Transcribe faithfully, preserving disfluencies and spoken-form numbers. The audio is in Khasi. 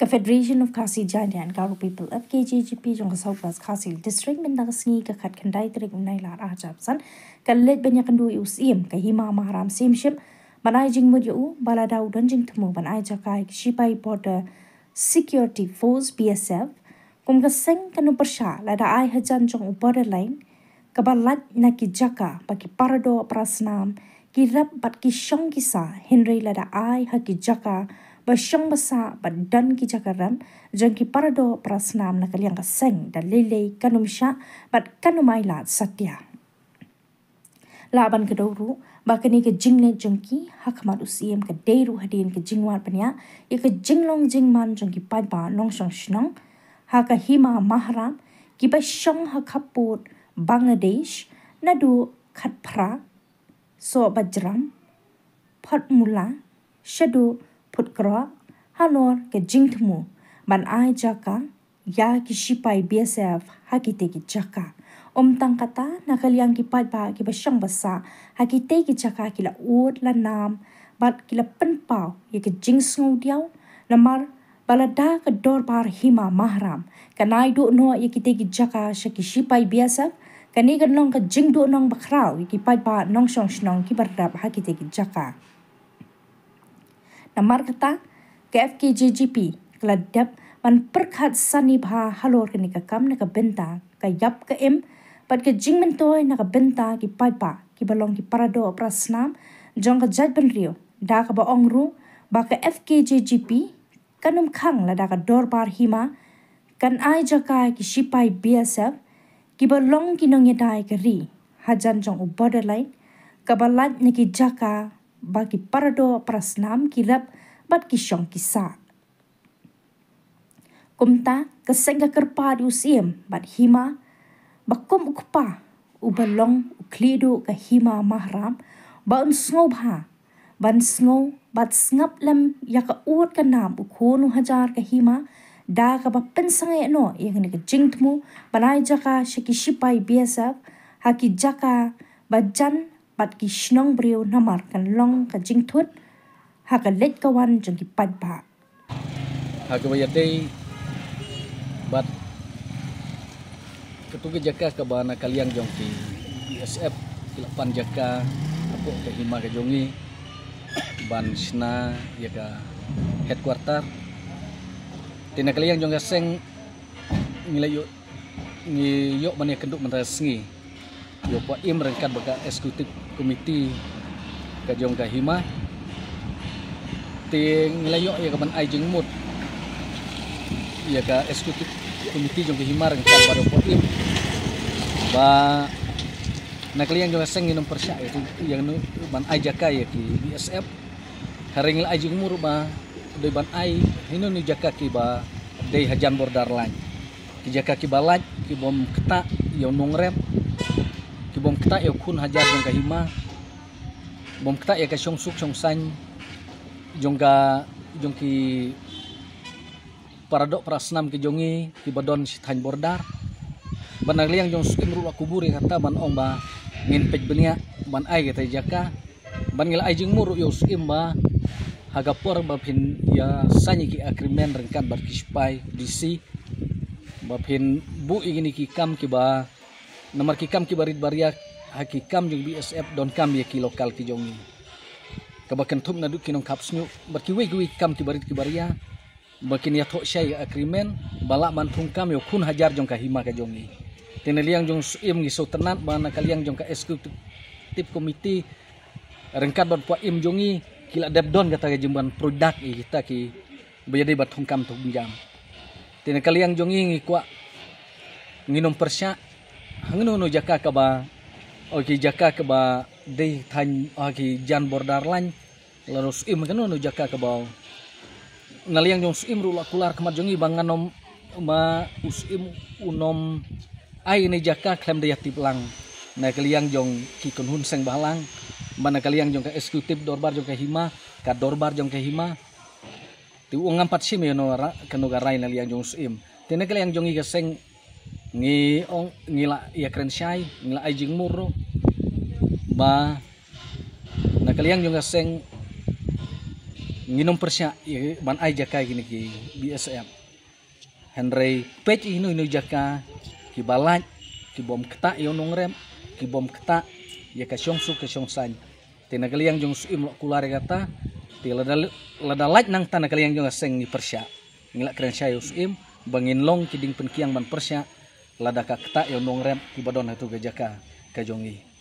Ka Federation of Khasi Jaintia and Garo People, F K J G P, jong ka South West Khasi District, mynta ka sngi ka khatkhyndai tarik u Nailar arhajar arphew san, ka leit ban ïakynduh ïa u Syiem ka Hima Mahram Syiemship, ban ai jingmut ïa u ba lada u don jingthmu ban ai jaka ïa ki shipai Border Security Force, B S F, kum ka seng kan ym pyrshah lada ai hajan jong u Borderline kaba lait na ki jaka ba ki paradoh parasnam ki rep bad ki shong ki sah, hynrei lada ai ha ki jaka ba shong ba sah bad don ki jaka rem jong ki paradoh parasnam, na ka liang ka seng da lei lei kan ym shah bad kan ym ailad satia. Lah ban kdew ruh ba kane ka jingleit jong ki ha khmat u Syiem ka dei ruh hadien ka jingwad bniah ïa ka jinglong jingman jong ki paidbah nongshong shnong ha ka Hima Mahram kiba shong ha khappud Bangladesh, naduh Khatphra, Sohbajram, Photmula, shaduh Phutkroh, halor ka jingthmu ban ai jaka ïa ki shipai B S F ha kitei ki jaka. Ym tang kata, na ka liang ki paidbah kiba shong ba sah ha kitei ki jaka ki la ud la nam bad ki la pynpaw ïa ka jingsngewdiaw, namar ba lada ka dorbar Hima Mahram kan ai duh noh ïa kitei ki jaka sha ki shipai B S F, kane kan long ka jingduhnong bakhraw ïa ki paidbah nongshong shnong kiba rep ha kitei ki jaka. Namar kata, ka F K J G P ka la dep ban pyrkhat sani bha halor kane ka kam na ka bynta ka ïap ka im bad ka jingmyntoi na ka bynta ki paidbah kiba long ki paradoh parasnam jong ka jaitbynriew, da kaba ong ruh ba ka F K J G P kan ym khang lada ka dorbar Hima kan ai jaka ki shipai B S F kiba long ki nongïada ïa ka ri hajan jong u Borderline kaba lait na ki jaka ba ki paradoh parasnam ki rep bad ki shong ki sah. Kumta ka seng ka kyrpad ïa u Syiem bad Hima ba kum u kpa uba long u khlieh duh ka Hima Mahram ba un sngewbha ban sngew bad sngap lem ïa ka ud ka nam u khun u hajar ka Hima, da kaba pynsangeh noh ïa kane ka jingthmu ban ai jaka sha ki shipai B S F ha ki jaka ba jan bad ki shnong briew, namar kan long ka jingthut ha ka leit ka wan jong ki paidbah. Ha kaba ïadei bad katu ka jaka kaba na ka liang jong ki B S F ki la pan jaka hapoh ka Hima ka jong ngi ban shna ïa ka headquarter. Te na ka liang jong ka seng ngi la ïoh, ngi ïoh ban ïakynduh mynta ka sngi ïa u Poh Im ryngkat bad ka executive committee ka jong ka Hima. Te ngi la ïoh ïa ka ban ai jingmut ïa ka executive committee jong ka Hima ryngkat bad u Poh Im ba na ka liang jong ka seng ngin ym pyrshah ïa ka, ïa ka ban ai jaka ïa ki B S F. Hynrei ngi la ai jingmut ruh ba dei ban ai hangno hangno jaka kiba dei hajan border line. Ki jaka kiba lait, ki bym ktah ïa u nongrep, ki bym ktah ïa u khun hajar jong ka Hima, bym ktah ïa ka shongsuk shongsaiñ jong ka, jong ki paradoh parasnam ki jong ngi kiba don shi thaiñ border. Bad na ka liang jong u Syiem ruh la kubur ïa kata ban ong ba ngin peit bniah ban ai kata jaka. Bad ngi la ai jingmut ruh ïa u Syiem ba ha ka por ba phin ïa sign ïa ki agreement ryngkat bad ki shipai D C ba phin buh ïa kine ki kam kiba, namar ki kam kiba rit baria ha ki kam jong B S F donkam ïa ki local ki jong ngi. Kaba kynthup naduh ki nongkap shñiuh bad kiwei kiwei ki kam kiba rit kiba ria ba kin ïathoh shai agreement ba lah ban thungkam ïa u khun hajar jong ka Hima ka jong ngi. Te na liang jong u Syiem ngi sngewtynnat ba na ka liang jong ka executive committee ryngkat bad u Poh Im jong ngi ki la dep don kata ka jingban product ïa kita kiba ïadei bad thungkam thungkam. Te na ka liang jong ngi ngi kwah ngin ym pyrshah hangno hangno jaka kaba, o ki jaka kaba dei thaiñ, o ki jan border line. Lada u Syiem kano kano jaka kaba, na liang jong u Syiem ruh la kular khmat jong ngi ba ngan ym, ma u Syiem un ym ai kane jaka khlem da ïatip lang na ka liang jong ki kynhun seng bhalang, ba na ka liang jong ka executive dorbar jong ka Hima, ka dorbar jong ka Hima. Te u ong ngam pat shim ïa kano ka ra-, kano ka rai na liang jong u Syiem. Te na ka liang jong ngi ka seng ngi ong ngi la ïakren shai, ngi la ai jingmut ruh ba na ka liang jong ka seng Ngin ym pyrshah ban ai jaka ïa kine ki B S F. Hynrei peit ïa ino ino jaka ki ba lait, ki bym ktah ïa u nongrep, ki bym ktah ïa ka shongsuk ka shongsaiñ. Te na ka liang jong u Syiem la kular ïa kata. Te lada, lada lait nangta na ka liang jong ka seng ngi pyrshah. Ngi la kren shai ïa u Syiem ba ngin long ki dieng pynkiang ban pyrshah lada ka ktah ïa u nongrep ki ba don ha tu ka jaka ka jong ngi.